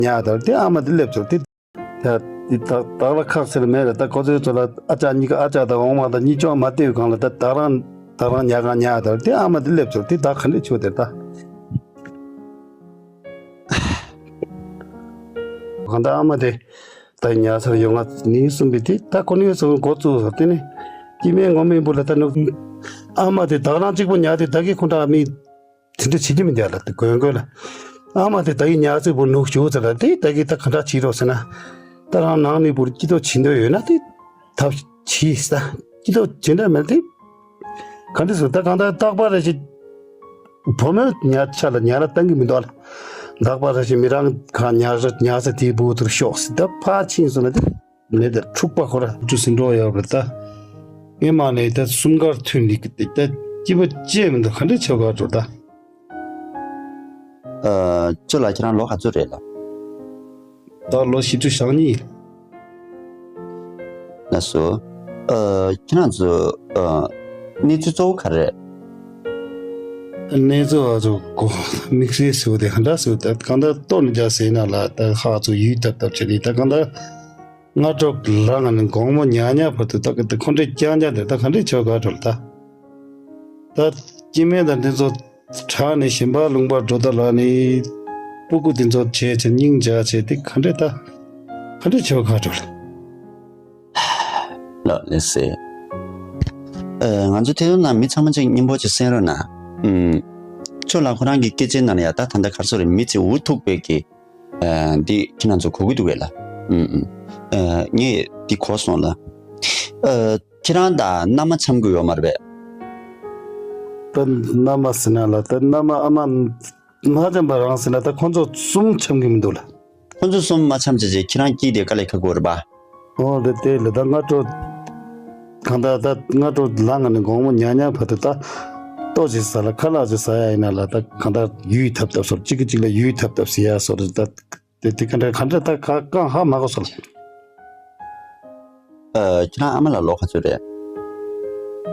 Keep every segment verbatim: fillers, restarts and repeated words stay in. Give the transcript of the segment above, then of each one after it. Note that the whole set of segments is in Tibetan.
ཉལ་དར་དེ་ཨ་མ་དེ་སླེབས་ཚོར་དེ། ད་དེ་ད་བདག་ལ་ཁག་ཟེར་མེད་ལ། ད་ཁོ་ཚོའི་ཚོ་ལ་ཨ་ཅག་གཉིས་ཀ་ཨ་ཅག་དང་འོང་མ་དང་གཉིས་ཆོག་མ་བལྟས་གང་ལ། ད་བདག་རང་བདག་རང་ཉལ་གང་ཉལ་དར་དེ་ཨ་མ་དེ་སླེབས་ཚོར་དེ། ད་ག་འདྲས་ཆོག་དེར་ད། གང་ལྟར་ཨ་མ་དེ་ད་ཉལ་སར་ཡོང་ང་ནི་གསུངས་པའི་དེ། ད་ཁོ་ནི་སོང་འགོ་བཙུགས་སོ། དེ་ནི་སྐྱེ་དམན་ངོ་མི་འབུ་ལ་ད་ནུ་ཨ་མ་དེ་བདག་རང་གཅིག་པོ་ཉལ་དེ་བདག་གི་ཁོང་ཁྲ་མི་དེ་འདྲ་བྱེད་ཀྱི་མི་འདུག་ལ། དེ་དགོས་དགོས་ལ། ཨ་མ་དེ་བདག་གི་ཉལ་སྲིད་པོ་ནུག་ཞུ་ཚར་ལ། དེ་བདག་གི་ད་ག་འདྲ་བྱེད་རོགས་ཟེར་ན། ད་རང་ནང་ནས་བུར་སྐྱིད་ཏོ་བྱེད་འདོད་ཡོད་ན་དེ་ཐབས་བྱིས་ད། སྐྱིད་ཏོ་བྱེད་འདོད་མེད་དེ། ག་འདྲ་སུ་ད་གང་ལྟར་རྟག་པར་རེ་ཞིག་བུ་མོ་ཉལ་ཆ་ལ་ཉལ་ལ་བཏང་གི་མི་འདུག་ལ། རྟག་པར་རེ་ཞིག་མི་རང་གང་ཉལ་ར་ཉལ་ས་དེའི་བུ་ཐུར་ཤོག་སི་ད་ཕ་ཕྱིན་སོང་ན་དེ་མེད་དེ་འཁྲུག་པ་ཁོ་ར་བཅུ་ཟིན་འགྲོ་ཡོད་པ་ད། ངས་མ་ནས་ད་གསུམ་ཀར་ཐོན་ནི་གི་དེ་ད་སྐྱིད་པོ་ཅེས་མི་འདུག་ག་འདྲ་ཆོ་ག་འགྲོ་ད། ཨ། ཅོ་ལགས་ཁྱེད་རང་ལོ་ག་ཚོད་རེད་ལགས། ད་ལོ་བཞི་བཅུ་ཞེ་གཉིས། ལགས་སོ། ཨ། ཁྱེད་རང་ཚོ་ཨ། གནས་ཚུལ་གཙོ་བོ་ག་རེ་རེད། གནས་ཚུལ་ཨ་ཚོ་གོ་དམིགས་བསལ་ཟེར་བ་དེ་ག་འདྲ་ཟེར་བ་ད་གང་ལྟར་ལྟོ་ནི་རྒྱ་ཟེར་ན་ལ་ད་ཧ་ཚོ་ཡུལ་ཐབ་ཐབ་བྱས་ནས་ད་གང་ལྟར། སྔ་དྲོ་ལངས་ནས་དགོང་མོ་ཉལ་ཉལ་བར་དུ་ད་གི་དེ་ཁོ་འདྲའི་རྐྱང་རྐྱང་དེ་ད་ག་འདྲའི་ཆོ་ག་འགྲོ་ལ་ད། ད་སྐྱེ་དམན་དང་འདི་ཚོ་དྲག་ནས་ཞིང་པ་ལུང་པར་འགྲོ་ད་ལ་ནི་སྤུ་གུ་འདི་ཚོ་བྱས་བྱས་སྙིང་རྗེ་བྱས་དེ་ག་འདྲའི་ད་ག་འདྲའི་ཆོ་ག་འགྲོ་ལ། ལགས་ལགས་སེ། ཨ། ང་ཚོ་ཐད་གཏོང་ནང་མི་ཚང་མ་ཅིག་སྙིང་པོ་ཅིག་གསན་རོགས་གནང་། ཨུམ། ཅོ་ལགས་ཁོ་རང་གི་སྐད་ཆའི་ནང་ལ་ཡ་ད་ད་ལྟ་ག་རེ་ཟེར་རེད། མི་ཚེ་འུ་ཐུག་པའི་གི་ཨ། འདི་ཁྱེད་རང་ཚོ་གོ་གི་འདུག་གས་ལགས། ཨུམ་ཨུམ། ཨ། ངས་འདི་གོ་སོང་ལགས། ཨ། ཁྱེད་རང་དང་མནའ་མ་འཆམ་གི་ཡོད་མ་རེད་པས། ད་མནའ་མ་ཟེར་ན་ལགས། ད་མནའ་མ་ཨ་མ་མ་འཆམ་པ་རང་ཟེར་ན་ད་ཁོང་ཚོ་གསུམ་འཆམ་གི་མི་འདུག་ལགས། ཁོང་ཚོ་གསུམ་མ་འཆམ་བྱས་བྱས་ཁྱེད་རང་སྐྱིད་དེ་དཀའ་ལས་ཁག་གི་ཡོད་རེད་པ། ཨོ་རེད་དེ་ལགས། ད་སྔ་དྲོ་གང་ལྟར་ད་སྔ་དྲོ་ལངས་ནས་དགོང་མོ་ཉལ་ཉལ་བར་དུ་ད་ལྟོ་ཅིག་ཟ་ལ་ཁ་ལག་ཅིག་ཟ་ཡ་ཡིན་ན་ལགས། ད་གང་ལྟར་ཡུད་ཐབ་ཐབ་སོར་གཅིག་གིས་གཅིག་ལ་ཡུད་ཐབ་ཐབ་ཟེར་ཡ་སོར་ད། དེ་དེ་ག་འདྲ་ག་འདྲ་ད་ག་གང་ཧ་མ་གོ་སོང་། ཨ། ཁྱེད་རང་ཨ་མ་ལགས་ལོ་ག་ཚོད་རེད།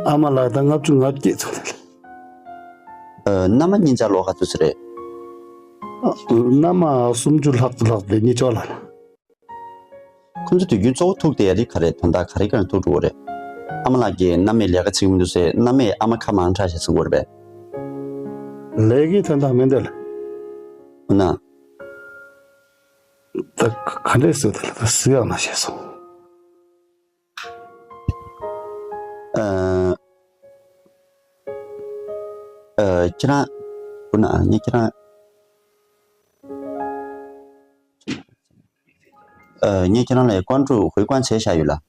ཨ་མ་ལགས་ད་ལྔ་བཅུ་ང་བརྒྱད་ཚོད་རེད། ཨ། མནའ་མ་གཉིས་ཆ་ལོ་ག་ཚོད་ཚོད་རེད། ཨ། མནའ་མ་སུམ་ཅུ་ལྷག་ཙམ་ལྷག་ཙམ་རེད། གཉིས་ཆ་ལ་ལགས། ཁོང་ཚོ་དུས་རྒྱུན་གཙོ་བོ་ཐུག་དེ་ཡ་རིགས་ག་རེ་དོན་དག་ག་རེ་ག་རེ་ཐུག་འགྲོ་གི་རེད། ཨ་མ་ལགས་ཀྱིས་མནའ་མས་ལས་ཀ་བྱེད་ཀྱི་མི་འདུག་ཟེར་མནའ་མས་ཨ་མ་ཁ་མང་དྲགས་ཤག་ཟེར་གྱི་རེད་པས། ལས་ཀའི་དོན་དག་མི་འདུག་ལགས། འོ་ན། ད་ག་འདྲས་ཟེར་ད་ལ་ད་སུ་ཡང་མ་བྱས་སོང་། ཨ། ཨ། ཁྱེད་རང་། འོ་ན་ངས་ཁྱེད་རང་། ཨ། ངས་ཁྱེད་རང་ལ་ཀོང་ཀྲུག་ཧུའེ་ཀོང་བྱས་བཞག་ཡོད་ལགས།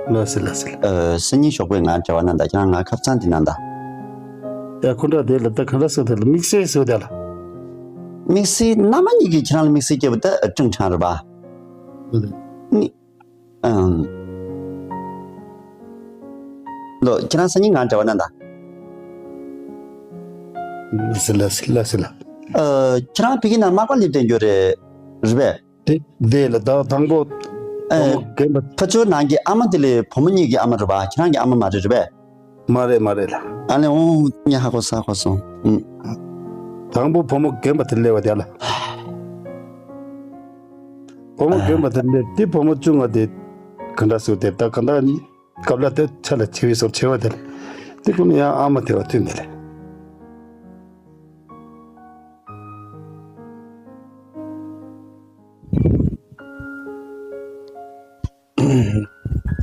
ལགས་སེ་ལགས་སེ་ལགས། ཨ། སང་ཉིན་ཞོགས་པའི་ང་འབྲེལ་བ་གནང་དང་། ཁྱེད་རང་ང་ཁ་སང་དེ་གནང་དང་། ཡ་ཁོ་འདྲ་དེ་ལ་ད་ག་འདྲ་ཟེར་དེ་ལ་དམིགས་བསལ་ཟེར་དེ་ལ། དམིགས་བསལ་མནའ་མ་གཉིས་ཀྱིས་ཁྱེད་རང་ལ་དམིགས་བསལ་སྐྱེས་པ་ད་ཀྲིང་ཁྲང་རེད་པ། ཨ་ནི། ཨང་། ལོ། ཁྱེད་རང་སང་ཉིན་ང་འབྲེལ་བ་གནང་དང་། ལགས་སེ་ལགས་སེ་ལགས་སེ་ལགས། ཨ། ཁྱེད་རང་ཕ་གི་ནང་མག་པ་ལེན་བསྡད་ཡོད་རེད། རེད་པས། དེ་དེ་ལ་ད་དང་པོ་ཨེ། བུ་མོ་རྒན་པ། ཕ་ཇོ་ནང་གི་ཨ་མ་དེ་ལས་བུ་མོ་གཉིས་ཀྱི་ཨ་མ་རེད་པ། ཁྱེད་རང་གི་ཨ་མ་མ་རེད། རེད་པས། མ་རེད་མ་རེད་ལགས། ཨ་ལེ། འོ་ངས་ཧ་གོ་ས་གོ་སོང་། ཨུམ། དང་པོ་བུ་མོ་རྒན་པ་དེ་སླེབས་པ་དེ་ལ། བུ་མོ་རྒན་པ་དེ་སླེབས་དེ་བུ་མོ་བཅུ་ང་དེ་ག་འདྲ་ཟེར་དེ་ད་ག་འདྲ་ནི་སྐབས་ལ་དེ་ཆ་ལ་ཆེ་བའི་སོར་ཆེ་བ་དེ་ལ་དེ་ཀུན་ཡང་ཨ་མ་དེ་བ་མཐུན་མེད་ལ།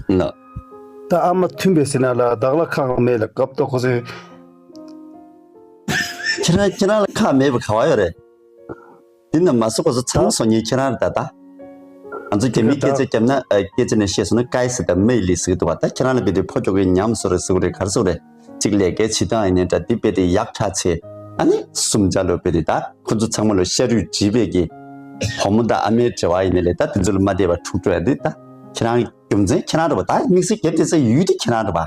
ལགས། ད་ཨ་མ་མཐུན་པའི་ཟེར་ན་ལ་བདག་ལ་ཁག་མེད་ལ་སྐབས་ཐོག་ཁོ་ཚོས། ཁྱེད་རང་ཁྱེད་རང་ལ་ཁག་མེད་པ་ག་བ་ཡོད་རེད། འདི་ན་མ་སུ་གོ་སུ་ཚང་སོང་ཉིན་ཁྱེད་རང་རེད་ད་ད། ང་ཚོ་རྒྱ་མིའི་སྐད་ཆ་བརྒྱབ་ན་ཨ། སྐད་ཆ་ནས་བཤད་སོང་ན་སྐའི་ཟེར་ད་མེ་ལི་ཟེར་གི་འདུག་བ། ད་ཁྱེད་རང་ལ་བེད་དེ་ཕོ་ཁྱོ་གའི་ཉམས་སོ་རེད་ཟེར་གི་རེད། ག་རེ་ཟེར་གི་རེད། གཅིག་ལས་ཀའི་བྱེད་སྟངས་ཡིན་ནའི་འདྲ་འདི་རྦད་དེ་ཡག་དྲག་ཆེ། ཨ་ནི་གསུམ་ཆ་ལོ་རྦད་དེ་ད་ཁོ་ཚོ་ཚང་མ་ལོ་ཤ་རུས་བརྗེས་པའི་གི་བུ་མོ་དང་ཨ་མའི་འབྲེལ་བ་ཡིན་ནའི་ལས་ད་དེ་ཚོ་ལ་མ་བསྡད་པ་འཁྲུག་འགྲོ་ཡ་འདི་ད་ཁྱེད་རང་རྒྱུ་མཚན་ཁྱེད་རང་རེད་པ། ད་དམིགས་བསལ་རྒྱབ་དེ་ཚོ་ཡུལ་དེ་ཁྱེད་རང་རེད་པ།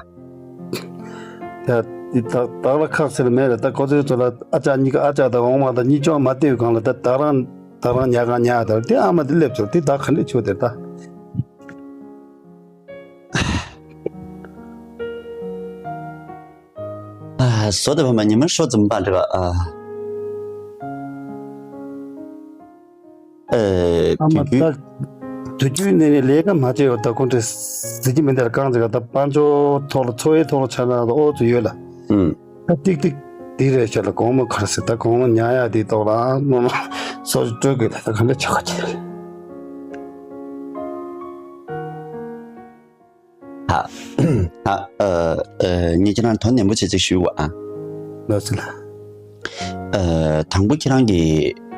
ད་འདི་ད་བདག་ལ་ཁག་ཟེར་མེད་ལ། ད་ཁོ་ཚོའི་ཚོ་ལ་ཨ་ཅག་གཉིས་ཀ་ཨ་ཅག་དང་འོང་མ་དང་གཉིས་ཆོག་མ་བལྟས་གང་ལ་ད་བདག་རང་བདག་རང་ཉལ་གང་ཉལ་ད་དེ་ཨ་མ་དེ་སླེབས་ཚོར་དེ་ད་ག་འདྲས་ཆོག་དེ་ད། ཨ། བཟོ་དང་ཕ་མ་ཉི་མ་ཧྲོ་ཙམ་པ་འདྲ་བ་ཨ། ཨ་མ་དུས་རྒྱུན། ད་དུས་རྒྱུན་ནས་ནས་ལས་ཀ་མ་བྱས་ཡོད། ད་ཁོང་ཁྲོས་ཟེར་གྱི་མི་འདིར་རྐང་ཅིག་ད་དཔལ་འབྱོར་ཐོག་ལ་འཚོ་བའི་ཐོག་ལ་ཆ་ན་ཨོ་ཙི་ཡོད་ལ། ཨུམ། ད་ཏིག་ཏིག་འདི་རེད་ཤག་ལ། དགོང་མོ་ག་རེ་ཟེར། ད་དགོང་མོ་ཉལ་ཡག་འདི་ཐོག་ལ་ཨ་མ་མ་སོ་སོ་སྤྲོད་དགོས་ལ། ད་ག་འདྲ་ཆགས་ཀྱི་རེད། ཧ། ཧ། ཨ། ཨ། ངས་ཁྱེད་རང་དོན་ནན་པོ་བྱས་ཅིག་ཞུ་བ་ཨ། ལགས་སོ་ལགས། ཨ། དང་པོ་ཁྱེད་རང་གི་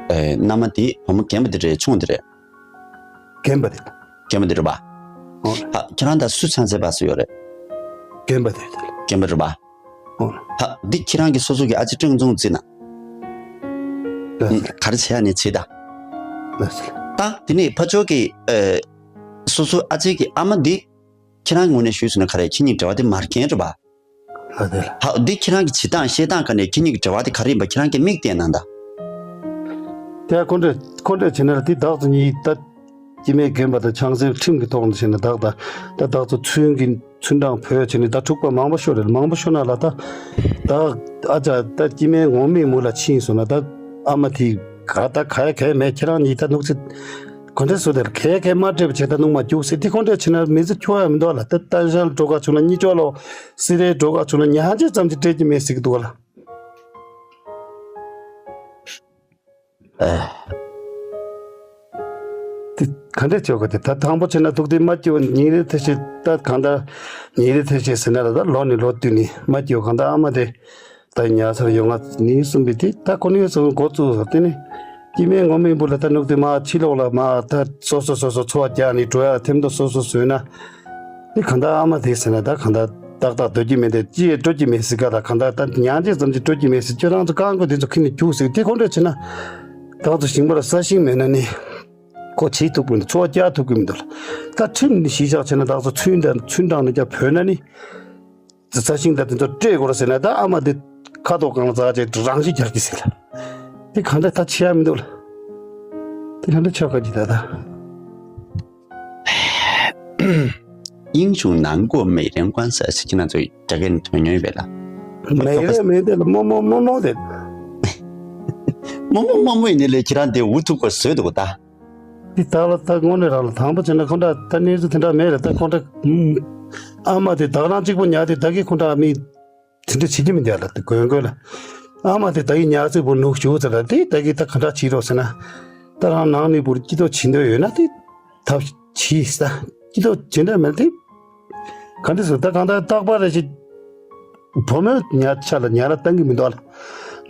ཨ་མནའ་མ་དེ་བུ་མོ་རྒན་པ་དེ་རེད། ཆུང་དེ་རེད། རྒན་པ་དེ། རྒན་པ་དེ་རེད་པ། ཨོ། ཧ། ཁྱེད་རང་དང་སུ་ཆང་ས་སྦག་ས་ཡོད་རེད། རྒན་པ་དེ་རེད། རྒན་པ་རེད་པ། ཨོ། ཧ། འདི་ཁྱེད་རང་གིས་སོ་སོ་གི་ཨ་ཅེ་སྤྲིངས་བཙོང་བརྩིས་ན། ལགས་སོ། ག་རེ་བྱེད་ཡ་ནས་བྱེད་ད། ལགས་སོ། ད་དེ་ནས་ཕར་ཕྱོགས་ཀྱི་ཨ་སོ་སོ་ཨ་ཅེ་གི་ཨ་མ་འདི། ཁྱེད་རང་གི་ངོས་ནས་ཞུས་སོང་ན་ག་རེ། ཁྱེད་གཉིས་འབྲེལ་བ་དེ་མ་རྒན་རེད་པ། ལགས་སོ་ལགས། ཧ། འདི་ཁྱེད་རང་གི་བྱེད་སྟངས་བཤད་སྟངས་ག་ནས་ཁྱེད་གཉིས་ཀྱི་འབྲེལ་བ་དེ་ག་རེ་ཡིན་པ་ཁྱེད་རང་གིས་མིག་བལྟས་ན་ད། དེ་ཁོང་ཁྲོས་ཁོང་ཁྲོས་བྱེད་ན་ལ་དེ་བདག་ཏུ་ཉིད་ད། སྐྱེ་དམན་རྒན་པ་དང་ཆང་སའི་ཁྲིམས་ཀྱི་ཐོག་ནས་བྱས་ན་བདག་ད་ད་བདག་ཚོ་ཚུན་གྱི་ཚུན་གྲངས་བོད་བྱས་ནས་ད་འཁྲུག་པ་མང་པོ་ཤོར་རེད། མང་པོ་ཤོར་ན་ལ་ད་ད་ཨ་ཅག་ད་སྐྱེ་དམན་ངོ་མའི་མུ་ལ་ཕྱིན་སོང་ན་ད་ཨ་མ་དེ་ག་ད་ག་ཡ་ག་ཡ་མེད། ཁྱེད་རང་གཉིས་ད་ནུག་ཚེ་ག་འདྲ་བཟོ་དེར་ག་ཡ་ག་ཡ་མ་སྤྲད་པ་བྱས་ད་ནུག་མ་རྒྱུགས་ཟེར། དེ་ཁོང་ཁྲོས་བྱེད་ན་མི་ཚེ་འཁྱོལ་ཡ་མི་འདུག་ལ། ད་ད་ཞལ་འགྲོ་ག་བྱུང་ན་གཉིད་ཅོག་ལོ་སི་རེ་འགྲོ་ག་བྱུང་ན་ཉ་ཆེ་ཙམ་གྱི་སྤྲད་ཀྱི་མེད་ཟེར་གི་འདུག་ལ། ཨེ། དེ་ག་འདྲས་བྱེད་དགོས་དེ། ད་དང་པོ་བྱས་ན་ཐུག་དེ་མ་སྐྱེ་བ་ཉིན་རེ་ཐེ་ཤེས་ད་གང་ལྟར་ཉིན་རེ་ཐེ་ཤེས་ཟེར་ན་ལ་ད་ལོ་ནས་ལོ་བསྟུད་ནས་མ་སྐྱེ་བ་གང་ལྟར་ཨ་མ་དེ་ད་ཉལ་སར་ཡོང་ང་ནི་གསུངས་པས་དེ་ད་ཁོ་ནས་སོང་འགོ་བཙུགས་སོ། དེ་ནས་སྐྱེ་དམན་ངོ་མའི་བུ་ལ་ད་ནུག་དེ་མ་ཕྱི་ལོགས་ལ་མ་ད་སོ་སོ་སོ་སོ་འཚོ་བ་རྒྱག་ནས་འགྲོ་ཡ་ཐེམ་ཐོ་སོ་སོ་བཟོས་ན། དེ་གང་ལྟར་ཨ་མ་དེ་ཟེར་ན་ད་གང་ལྟར་ཏག་ཏག་སྡོད་ཀྱི་མེད་དེ་ཅི་ཡང་སྤྲོད་ཀྱི་མེད་ཟེར་ག་ད་གང་ལྟར་ད་ཉང་ཅེ་ཙམ་ཅིག་སྤྲོད་ཀྱི་མེད་ཟེར། ཁྱོད་རང་ཚོ་རྐང་མགོ་དེ་ཚོ་ཁྱེར་ནས་རྒྱུགས་ཟེར། དེ་ཁོང་ཁྲོས་བྱེད་ན་ད་ང་ཚོ་ཞིང་པ་ལ་ས་ཞིང་མེད་ན་ནི་ཁོ་བྱེད་ཐུབ་ཀྱི་མི་འདུག་འཚོ་བ་བསྐྱལ་ཐུབ་ཀྱི་མི་འདུག་ལ། ད་ཁྲིམས་ནི་གཞི་བཞག་བྱས་ན་ད་ང་ཚོ་ཚུན་དང་ཚུན་དྲང་ནས་ཀྱང་བོས་ན་ནི་ས་ཞིང་ད་དེ་ཚོ་སྤྲད་དགོས་རེད་ཟེར་ན་ད་ཨ་མ་དེ་ཁ་དོག་གང་ལ་འཛག་ཅེས་རང་ཤི་རྒྱག་གི་ཟེར་ལ། དེ་གང་འདྲ་ད་བྱེད་ཡ་མི་འདུག་ལ། དེ་གང་འདྲ་ཆགས་ཀ་ཅི་ད་ད། 英雄难过美人关ཟེར་ཞིག་ཁྱེད་རང་ཚོ་རྒྱ་སྐད་ནས་ཐོན་མྱོང་ཡོད་པས་ལ། མེད་རེད་མེད་དེ་ལ་རྨོ་མོ་རྨོ་མོ་དེ། རྨོ་མོ་རྨོ་མོ་ཡིན་ནི་ལས་ཁྱེད་རང་དེ་འུ་ཐུག་པ་བཟོས་འདུག་གོ་ད། དེ་ད་ལ་ད་དངོས་གནས་རང་ལ་དང་པོ་བྱས་ན་ཁོང་འདྲ་ད་གནས་ཚུལ་དེ་འདྲ་མེད་རེད། ད་ཁོང་འདྲ་ཨ་མ་དེ་བདག་རང་གཅིག་པོ་ཉལ་དེ་ད་གི་ཁོང་འདྲ་མི། དེ་འདྲ་བྱེད་ཀྱི་མི་འདུག་ལ། དེ་དགོས་དགོས་ལ། ཨ་མ་དེ་ད་གི་ཉག་ཚེ་བུ་ནུག་ཞུ་ཚེ་ལ་དེ་ད་གི་ད་ག་འདྲ་བྱེད་རོགས་ཟེར་ན། ད་རང་ནང་ནས་བུར་སྐྱིད་ཏོ་བྱེད་འདོད་ཡོད་ན་དེ་ཐབས་བྱེད་ས། སྐྱིད་ཏོ་བྱེད་འདོད་མེད་དེ། ག་འདྲ་ཟེར་ད་གང་ལྟར་རྟག་པར་རེ་ཞིག་བུ་མོ་ཉག་ཆ་ལ་ཉག་ལ་བཏང་གི་མི་འདུག་ལ།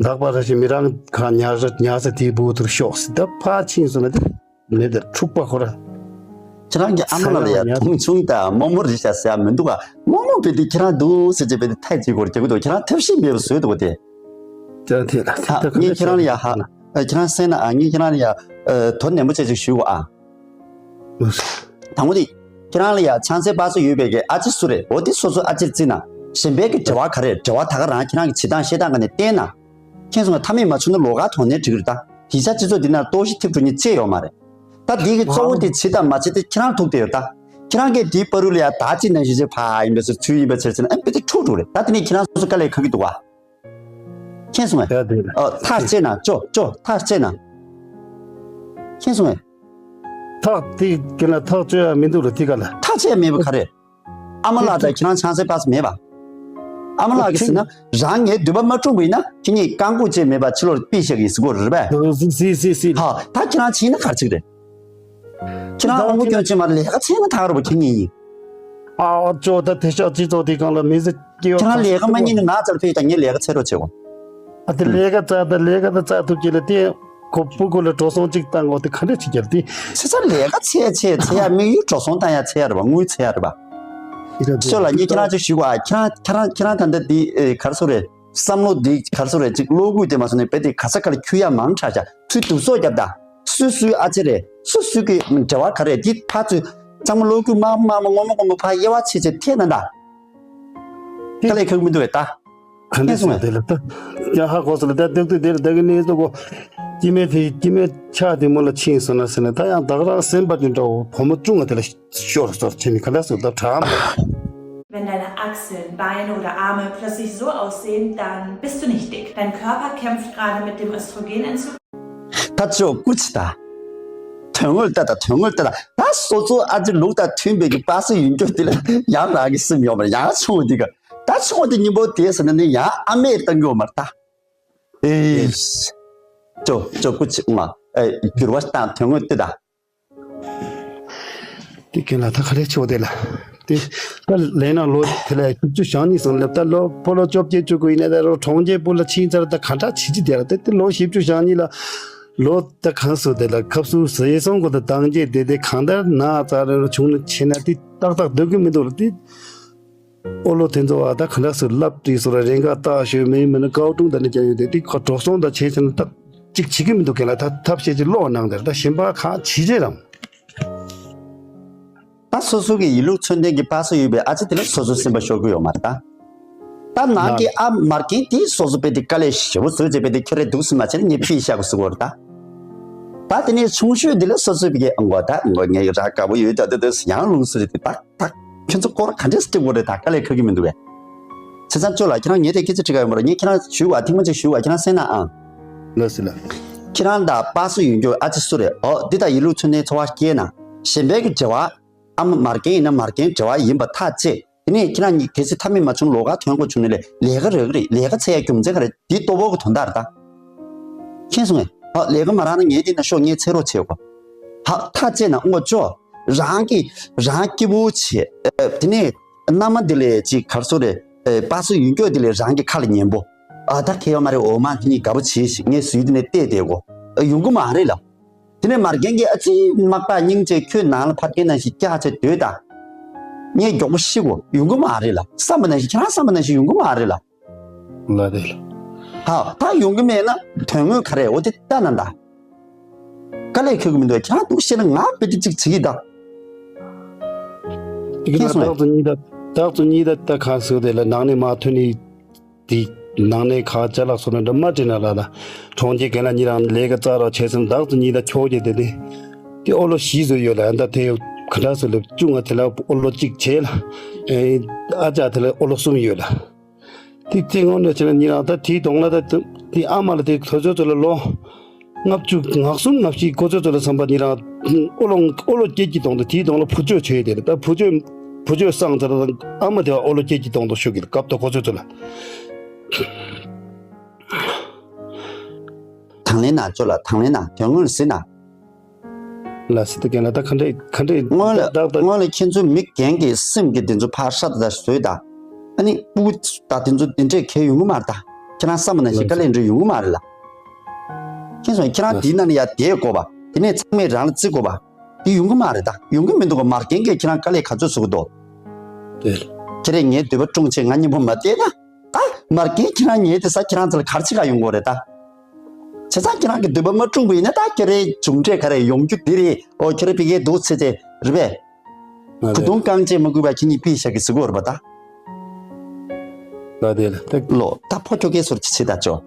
རྟག་པར་རེ་ཞིག་མི་རང་ག་ཉག་རེ་ཉག་ས་དེའི་བུ་ཐུར་ཤོག་ཟེར་ད་ཕར་ཕྱིན་སོང་ན་དེ། མེད་དེ་འཁྲུག་པ་ཁོ་ར། ཁྱེད་རང་གི་ཨ་མ་ལགས་ལ་ཡ་ས་ཡ་མ་མཐོང་ཆུང་དང་རྨོ་མོ་རེད་ཤག་ཟེར་ཡ་མི་འདུག་ག་རྨོ་མོ་བས་དེ་ཁྱེད་རང་འདུག་ཟེར་བྱས་བས་དེ་ཐག་གཅིག་སྐོར་རྒྱག་གི་འདུག་ཁྱེད་རང་ཐབས་ཤེས་མེད་པ་བཟོས་འདུག་ག་དེ། ཅག་དེ་ལ་ད་ད་ངས་ཁྱེད་རང་ལ་ཡ་ཧ་ཁྱེད་རང་གསན་ན་ཨ་ངས་ཁྱེད་རང་ལ་ཡ་དོ་ནན་པོ་བྱས་ཅིག་ཞུ་གོ་ཨ། དང་པོ་དེ་ཁྱེད་རང་ལ་ཡ་ཆང་སའི་པ་སུ་ཡོད་པའི་གི་ཨ་ཅེ་སུ་རེད། འོ་དེ་སོ་སོ་ཨ་ཅེར་བརྩིས་ན་གཞན་པའི་གི་འབྲེལ་བ་ག་རེ་རེད། འབྲེལ་བ་ད་ག་རང་ཁྱེད་རང་གི་བྱེད་སྟངས་བཤད་སྟངས་ག་ནས་བལྟས་ན། མཁྱེན་སོང་ངས། མཐའ་མེད་མ་བྱུང་ན་ལོགས་ཀ་དོགས་གནད་འགྲིག་གི་རེད་ད། གཞིས་ཆགས་སྤྱི་ཚོགས་འདི་ན་ལྟོགས་ཤི་ཐེབས་འགྲོ་མཁན་ཅི་ཡོད་མ་རེད། ད་འདི་གི་གཙོ་བོ་དེ་བྱེད་དང་མ་བྱེད་དེ་ཁྱེད་རང་ཐུག་བསྡད་ཡོད་ད། ཁྱེད་རང་གིས་འདིའི་བར་དུ་ལ་ཡ་ད་ཅི་ནང་བཞིན་བྱེད་ཕ་ཡིན་པའི་ཚུལ་ཚུལ་ཡིན་པའི་ཕྱིར་ཕྱིན་ཨ་དཔེ་དེ་འཁྲུག་འགྲོ་རེད། ད་དེ་ནས་ཁྱེད་རང་སོ་སོ་དཀའ་ལས་ཁག་གི་འདུག་བ། མཁྱེན་སོང་ངས། ཡ་དེ་ལ་ཨ་ཐག་བཅད་ན་ཅོ་ཅོ་ཐག་བཅད་ན། མཁྱེན་སོང་ངས། ཐག་དེ་གི་ན་ཐག་གཅོད་ཡ་མི་འདུག་ལ་དེ་ག་ལ། ཐག་བཅད་མེད་པ་ག་རེད། ཨ་མ་ལགས་དང་ཁྱེད་རང་ཆང་སའི་པ་སུ་མེད་པ། ཨ་མ་ལགས་ཀྱིས་ཟེར་ན་རང་ངའི་འདོད་པ་མ་འཁྲུངས་པ་ཡིན་ན་ཁྱེད་གཉིས་རྐང་འགུག་བྱས་མེད་པ་ཕྱི་ལོགས་ཕུད་བཞག་གི་ཟེར་གོ་རེད་པས། སི་སི་སི་སི། ཧ་ད་ཁྱེད་རང་བྱས་ན་ག་རེ་བྱེད་ཀྱི་རེད། ཁྱེད་རང་དབང་པོ་སྐྱོན་ཅན་མ་རེད། ལས་ཀ་བྱས་ན་ཐག་རུ་བ་ཁྱེད་གཉིས་ཡིན། ཨ་ཨ་ཅོ་ད་དེ་ཤག་སྤྱི་ཚོགས་དེ་སྒང་ལ་མི་ཚེ་སྐྱེལ་བ་ཁྱེད་རང་ལས་ཀ་མ་ཉན་ན་ང་ཚར་ཕེབས་དང་ངས་ལས་ཀ་འཚོལ་རོགས་བྱེད་གོ། ཨ་དེ་ལས་ཀ་བཙལ་ད་ལས་ཀ་ད་བཙལ་ཐུབ་ཀྱི་ལ་དེ། ཁོ་སྤུ་གུ་ལ་འགྲོ་སོང་གཅིག་བཏང་གོ་དེ་ག་འདྲ་བྱེད་ཀྱི་རེད་དེ། ཚེ་ཚར་ལས་ཀ་བྱས་བྱས་བྱས་ཡ་དམིགས་ཡུལ་འགྲོ་སོང་བཏང་ཡ་བྱས་ཡ་རེད་པ། དངུལ་བྱས་ཡ་རེད་པ། ཁྱོད་ལ་ངས་ཁྱེད་རང་ཅིག་ཞུ་གོ་ཨ། ཁྱེད་རང་ཁྱེད་རང་ཁྱེད་རང་ད་ལྟ་འདི་ཨེ་ག་རེ་ཟེར་རེད། བསམ་བློ་འདི་ག་རེ་ཟེར་རེད། ཅིག་བློ་གུས་དེ་མ་སོང་ནས་རྦད་དེ་ག་ས་ག་ལ་འཁྱུད་ཡ་མང་དྲགས་ཤག་ཚུར་བསྡུ་གསོག་བརྒྱབ་ད། སུ་སུའི་ཨ་ཅེ་རེད། སུ་སུ་གི་འབྲེལ་བ་ག་རེ་རེད། འདི་ཕར་ཚུར་གཙང་མ་བློ་གུས་དམར་པོ་དམར་པོ་སྔོན་མོ་སྔོན་མོ་ཕར་དབྱེ་བ་ཕྱེ་བྱས་ཐད་ན་ད། དཀའ་ལས་ཁག་མི་འདུག་གས་ད། ག་འདྲ་མཁྱེན་སོང་ཟེར་ངས། དེ་ལ་ད། ཡང་ཧ་གོ་སོང་ལ་ད་ཏོག་ཏོག་དེ་ལ་ད་གི་གནས་ཚུལ་གོ། སྐྱེ་དམན་དེ་སྐྱེ་དམན་ཆགས་དེ་མོ་ལ་ཕྱིན་སོང་ན་ཟེར་ན་ད་ཡང་བདག་རང་སེམས་པ་དེ་འདྲ་བོ་བུ་མོ་ཆུང་ང་དེ་ལ་ཤོར་སོར་ཕྱིན་ནས་ག་འདྲ་ཟེར་ད་དྲག་མོ། Wenn deine Achseln, Beine oder Arme plötzlich so aussehen, dann bist du nicht dick. Dein Körper kämpft gerade mit dem Östrogenentzug. ད་ཅོ་སྐུ་ཚེ་ད། དོན་དངོས་ལྟ་དང་དོན་དངོས་ལྟ་དང་ད་སོ་སོ་ཨ་ཅེ་ལུགས་དང་མཐུན་པའི་གི་པ་སེ་ཡོད་རྒྱུ་དེ་ལ་ཡང་རང་གི་སེམས་ཡོད་མ་རེད། ཡང་ཆུང་བ་དེ་ག་ད་ཆུང་བ་དེ་སྙིང་པོ་དེ་ཟེར་ན་ནི་ཡང་ཨ་མས་བཏང་གི་ཡོད་མ་རེད་ད། ཨེ། ཅོ་ཅོ་སྐུ་ཆེ་ང་ཨེ་འགྱུར་བ་བཏང་དོན་དངོས་ལྟ་དང་། དེ་ཁྱེད་ལ་ད་ག་རེ་ཆེ་བ་དེ་ལ། དེ་ད་ལས་ན་ལོ་དེ་ལ་བཞི་བཅུ་ཞེ་གཉིས་སོང་ལབ། ད་ལོ་ཕོ་ལོ་བཅོ་བརྒྱད་བཅུ་དགུ་ཡིན་ན་ད་རོ་གྲོང་ཁྱེར་སྤུ་ལ་ཕྱིན་ཚར། ད་ག་འདྲ་བྱེད་ཀྱི་དེ་ལ་དེ་དེ་ལོ་བཞི་བཅུ་ཞེ་གཉིས་ལ་ལོ་ད་གང་སུ་དེ་ལ་ཁབ་སུ་ཟས་སོང་གོ་ད་དང་རྒྱས་དེ་དེ་གང་ལྟར་ན་ཙ་རེ་རོ་བྱུང་ན་ཆེ་ན་དེ་ཏག་ཏག་སྡོད་ཀྱི་མི་འདུག་ལ་དེ། ཨོ་ལོ་དེ་ཚོ་བ་ད་ག་འདྲ་སུ་ལབ་བྲིས་སོ་ར་རེ་འགའ་ལྟ་ཞོད་མེད་མིན་ན་ཀའོ་ཀྲུང་དང་ནི་ཀྱང་ཡོད་དེ་དེ་ཁོ་འགྲོ་སོང་དང་བྱས་ཚེ་ན་ད་ཅིག་བྱེད་ཀྱི་མི་འདུག་གལ་ལ་ད་ཐབས་ཤེས་ཅིག་ལོག་གནང་དེར་ད་གཞན་པ་གང་བྱེད་བྱེད་རམ། ད་སོ་སོ་གི་ཡིན་ལུགས་མཚོན་ལྡན་གྱི་པ་སེ་ཡོད་པའི་ཨ་ཅེ་དེ་ལ་སོ་སོ་སེམས་པ་ཤོར་གི་ཡོད་མ་རེད་ད། ད་ནང་གི་ཨ་མར་རྒན་དེ་སོ་སོ་པའི་དེ་དཀའ་ལས་ཞེ་པོ་བཟོས་བྱས་པའི་དེ་ཁྱོད་རེ་འདུག་སེ་མ་བྱས་ན་ངས་ཕྱིས་བཤད་དགོས་ཟེར་གོ་རེད་ད། ད་དེ་ནས་ཆུང་ཤོས་དེ་ལ་སོ་སོ་པའི་གི་ཨ་མགོ་ད་མགོ་ངས་ར་དགའ་པོ་ཡོད་ད་དེ་དེ་ཡང་ལུང་སུ་རེད་དེ་ད། ད་ཁྱོད་ཚོ་སྐོར་ག་འདྲས་སེ་སྐྱེ་དགོས་རེད། ད་དཀའ་ལས་ཁག་གི་མི་འདུག་གས། བྱས་ཙང་ཅོ་ལགས་ཁྱེད་རང་ངས་དེ་སྐད་ཆ་དྲི་ག་ཡོད་མ་རེད། ངས་ཁྱེད་རང་ཞུ་བ་ཐེངས་མ་གཅིག་ཞུ་བ་ཁྱེད་རང་གསན་ན་ཨང་། ལགས་སོ་ལགས། ཁྱེད་རང་དང་པ་སེ་ཡོད་རྒྱུ་ཨ་ཅེ་སུ་རེད། ཨོ་འདི་དང་ཡིན་ལུགས་མཚོན་ལྡན་འཚོ་བ་སྐྱེལ་ན་གཞན་པའི་གི་འབྲེལ་བ་ཨ་མ་མར་རྒན་ཡིན་ན་མར་རྒན་འབྲེལ་བ་ཡིན་པ་ཐག་བཅད། དེ་ནས་ཁྱེད་རང་གཉིས་གལ་སྲིད་ཐབས་མེད་མ་བྱུང་ལོགས་ཀ་ཐོན་དགོས་བྱུང་ན་ལས་ལས་ཀ་རག་གི་རེད། ལས་ཀ་འཚོལ་ཡ་རྒྱུ་མཚན་ག་རེ་འདི་ལྟོ་ཕོག་གི་དོན་དག་རེད་ད། མཁྱེན་སོང་ངས། ཨ་ལས་ཀ་མ་རག་ན་ངས་འདི་ན་ཤོག་ངས་འཚོལ་རོགས་བྱེད་གོ། ཧ་ཐག་བཅད་ན་དངོས་ཅོ། རང་གི་རང་སྐྱིད་པོ་བྱེད། ཨ་དེ་ནས་མནའ་མ་འདི་ལས་ཅིག་གར་སོ་རེད། ཨ་པ་སེ་ཡོད་རྒྱུ་འདི་ལས་རང་གི་ཁ་ལ་ཉན་པོ། ཨ་ད་ཁེ་ཡོད་མ་རེད། འོ་མ་འདི་གཉིས་དགའ་པོ་བྱེད་ཞིག་ངས་ཟུར་འདི་ནས་བལྟས་བསྡད་གོ། ཨ་ཡོང་གི་མ་རེད་ལ། དེ་ནས་མར་རྒན་གྱིས་ཨ་ཙི་མག་པ་སྙིང་རྗེ་ཁྱོད་ནང་ལ་ཕར་རྒན་ནང་བཞིན་སྐྱག་བྱས་སྡོད་ད། ངས་མགྱོགས་པོ་ཤི་གོ། ཡོང་གི་མ་རེད་ལ། བསམ་པ་ནང་བཞིན་ཁྱེད་རང་བསམ་པ་ནང་བཞིན་ཡོང་གི་མ་རེད་ལ། ལ་རེད་ལ། ཧ་ད་ཡོང་གི་མེད་ན་དོན་དངོས་ག་རེ་འོ་དེ་ལྟ་ན་ད། དཀའ་ལས་ཁག་གི་མི་འདུག་ཁྱེད་རང་འདུག་བཤད་ན་ང་བེད་ཅིག་བྱེད་ཀྱི་ད། དེ་གི་ན་ཁྱེད་སོང་ངས། བདག་ཏུ་གཉིད་ད་བདག་ཏུ་གཉིད་ད་ད་གང་ཟེར་དེ་ལ་ནང་ནས་མ་ཐོན་ནས། དེ་ནང་ནས་ཁ་ཅ་ལག་སོ་ན་འདྲ་མ་དྲན་ན་ལ་ལ། གྲོང་ཁྱེར་གན་ལ་ཉི་རང་ལས་ཀ་རྩ་ར་བྱས་སོང་བདག་ཏུ་གཉིད་ད་ཁྱོག་རྒྱ་དེ་དེ། དེ་ཨོ་ལོ་ཞིག་བཟོས་ཡོད་ལ་ཨ་ད་དེ་ག་འདྲ་སོ་ལེབ་བཅུ་ང་དེ་ལ་ཨོ་ལོ་གཅིག་བྱས་ལ། ཨེ་ཨ་ཅག་དེ་ལ་ཨོ་ལོ་གསུམ་ཡོད་ལ། དེ་དེ་སྔོན་ནས་བྱས་ན་ཉི་རང་ད་དེའི་གདོང་ལ་ད་དེ་ཨ་མ་ལ་དེ་ཁོ་ཚོ་ཚོ་ལ་ལོ། ལྔ་བཅུ་ང་གསུམ་ལྔ་བཞི་ཁོ་ཚོ་ཚོ་ལ་བསམ་པ་ཉི་རང་ཨོ་ལོ་ཨོ་ལོ་སྐྱེས་ཀྱི་གདོང་དུ་དེའི་གདོང་ལ་བུ་ཆོས་བྱོས་དེ་ལ་ད་བུ་ཆོས་བུ་ཆོས་སང་ཚར་ད་ཨ་མ་དེ་བ་ཨོ་ལོ་སྐྱེས་ཀྱི་གདོང་དུ་ཤོད་ཀྱི་ལ་སྐབས་དུ་ཁོ་ཚོ་ཚོ་ལ། དང་ལེན་ན་ཅོ་ལ་དང་ལེན་ན་དོན་དངོས་ཟེར་ན། ལ་སི་ཏི་ཀན་ལ་ད་ག་འདྲས་ག་འདྲས་སྔོན་ལ་བདག་ད་སྔོན་ལ་ཁྱེད་ཚོའི་མི་རྒན་གྱི་སེམས་ཀྱི་དེ་ཚོ་ཕར་ཧྲ་ད་བཟོས་ད། ཨ་ནི་སྤུ་གུ་ད་དེ་ཚོ་དེ་འདྲས་གལ་ཡོང་གི་མ་རེད་ད། ཁྱེད་རང་བསམ་པ་ནང་བཞིན་དཀའ་ལས་འདྲ་ཡོང་གི་མ་རེད་ལ། ཁྱེད་ཚོ་ཁྱེད་རང་དེའི་ནང་ནས་ཡར་བསྡད་དགོས་པ། དེ་ནས་ཚང་མས་རང་ལ་བརྩི་དགོས་པ། དེ་ཡོང་གི་མ་རེད་ད། ཡོང་གི་མི་འདུག་ག་མ་རྒན་གྱིས་ཁྱེད་རང་དཀའ་ལས་ག་ཚོད་བཟོ་གི་འདུག་དེ་ཁྱེད་རས་ངའི་འདོད་པ་སྲུང་བྱེད་ང་གཉིས་པོ་མ་བསྡད་ན། ཨ་མ་རྒན་ཁྱེད་རང་ཉལ་དེ་ས་ཁྱེད་རང་ཚོ་ལ་ག་རེ་བྱེད་ག་ཡོང་གི་རེད་ད། བྱས་ཙང་ཁྱེད་རང་གི་འདོད་པ་མ་བསྲུངས་པ་ཡིན་ན་ད་ཁྱེད་རའི་མཇུག་འབྲས་ག་རེ་ཡོང་རྒྱུ་འདི་རེད། ཨོ་ཁྱེད་རའི་ཕ་གིའི་འདུག་ཚེ་ཚེ་རེད་པས། ང་བུ་དུང་རྐང་རྗེས་མ་འགུལ་བ་ཁྱེད་གཉིས་པི་ཤ་གི་ཟི་གོ་རེད་པ་ད། ལ་དེ་ལ་ཏེ་ལོ་ད་ཕོ་ཁྱོ་གའི་ཟུར་གྱི་ཚེ་ད་ཅོ།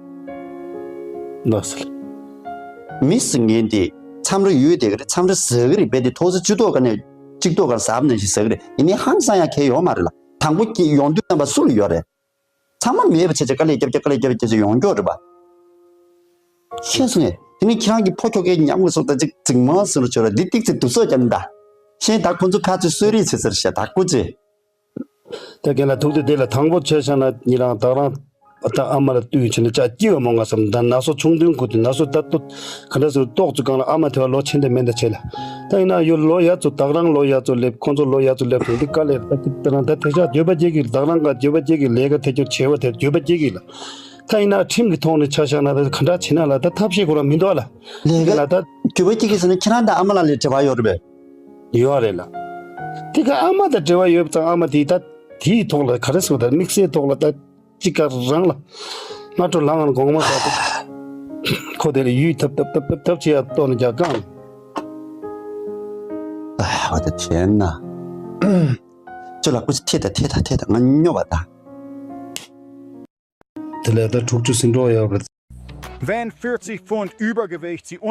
ལ་སི་ལ། མི་སི་ངན་དེ་མཚམས་རེ་ཡོད་དེ་ག་རེ་མཚམས་རེ་ཟ་གི་རེད་པས་དེ་ཐོག་ས་ཅི་ཏོག་ག་ནས་གཅིག་ཏོག་ག་ཟབ་ནས་ཞིག་ཟ་གི་རེད། ཡིན་ནའི་ཧང་སང་ཡང་ཁྱད་ཡོད་མ་རེད་ལ། དང་པོ་ཀྱི་ཡོང་དུས་རྣམ་པ་སུ་ལ་ཡོད་རེད། ཚང་མ་མེད་པ་བྱས་བྱས་དཀའ་ལས་རྒྱབ་རྒྱབ་དཀའ་ལས་རྒྱབ་རྒྱབ་བྱས་ཡོང་རྒྱུ་རེད་པ། ཤེས་སོང་ངས། དེ་ནི་ཁྱེད་རང་གི་ཕོ་ཁྱོ་གའི་ཉམས་ངོ་སོགས་ད་ཅིག་རྫིག་མ་ཟེར་རུ་བྱོས་ར་འདི་ཏིག་ཙི་དུ་སོ་རྒྱབ་ནི་ད། ཤེས་ད་ཁོ་ཚོ་ཕར་ཚུར་གསོད་རེས་བྱེད་ཟེར་ཤ་ད་སྐུ་ཅི། ད་རྒན་ལགས་ཐུགས་དེ་དེ་ལ་དང་པོ་ཆ་བཞག་ན་ཉི་རང་བདག་རང་ད་ཨ་མ་ལ་བསྟུན་བྱས་ན་ཅག་སྐྱིད་པ་མོ་ང་བསམ་ད་ན་སོ་ཆུང་དུས་ཁུ་དུས་ན་སོ་ད་ལྟོ་ག་འདྲ་ཟེར་ཏོག་ཙི་གང་ལ་ཨ་མ་དེ་བ་ལོ་ཆེན་དེ་མེན་ད་ཆེ་ལ། ད་ཡིན་ན་ཡོད་ལོ་ཡ་ཚོ་བདག་རང་ལོ་ཡ་ཚོ་སླེབས་ཁོང་ཚོ་ལོ་ཡ་ཚོ་སླེབས་དེ་འདི་དཀའ་ལས་ད་དེ་རང་ད་དེ་ཤག་འགྱོད་པ་སྐྱེ་གི་བདག་རང་ག་འགྱོད་པ་སྐྱེ་གི་ལས་ཀ་དེ་ཚོ་བྱེད་པ་དེ་འགྱོད་པ་སྐྱེ་གི་ལ། ད་ཡིན་ན་ཁྲིམས་ཀྱི་ཐོག་ནས་ཆ་བཞག་ན་ད་ག་འདྲ་བྱེད་ན་ལ་ད་ཐབས་ཤེས་ཁོ་རང་མི་འདུག་ལ། ལས་ཀ་ལ་ད་འགྱོད་པ་སྐྱེ་གི་ཟེར་ན་ཁྱེད་རང་དང་ཨ་མ་ལགས་ལས་འབྲེལ་བ་ཡོད་རེད་པས། ཡོད་རེད་ལ། དེ་ག་ཨ་མ་དང་འབྲེལ་བ་ཡོད་ཙང་ཨ་མ་དེ་ད་དེའི་ཐོག་ལ་ག་རེ་ཟེར་བ་ད་དམིགས་བསལ་ཐོག་ལ་ད་ཅི་ག་རང་ལ་སྔ་དྲོ་ལངས་ངར་དགོང་མོ་ཟ་ཁོ་དེ་ལ་ཡུད་ཐབ་ཐབ་ཐབ་ཐབ་ཐབ་བྱེད་ཡ་ལྟོ་ནི་རྒྱག་གང་། ཨ་བ་ད་དྲན་ན། ཅོ་ལགས་སྐུ་མཁྱེན་ཐད་ད་ཐད་ད་ཐད་ད་ང་སྨྱོ་བ་ད། དེ་ལས་ད་དྲུག་ཅུ་ཟིན་འགྲོ་ཡོད་པ། Wenn vierzig Pfund Übergewicht Sie un-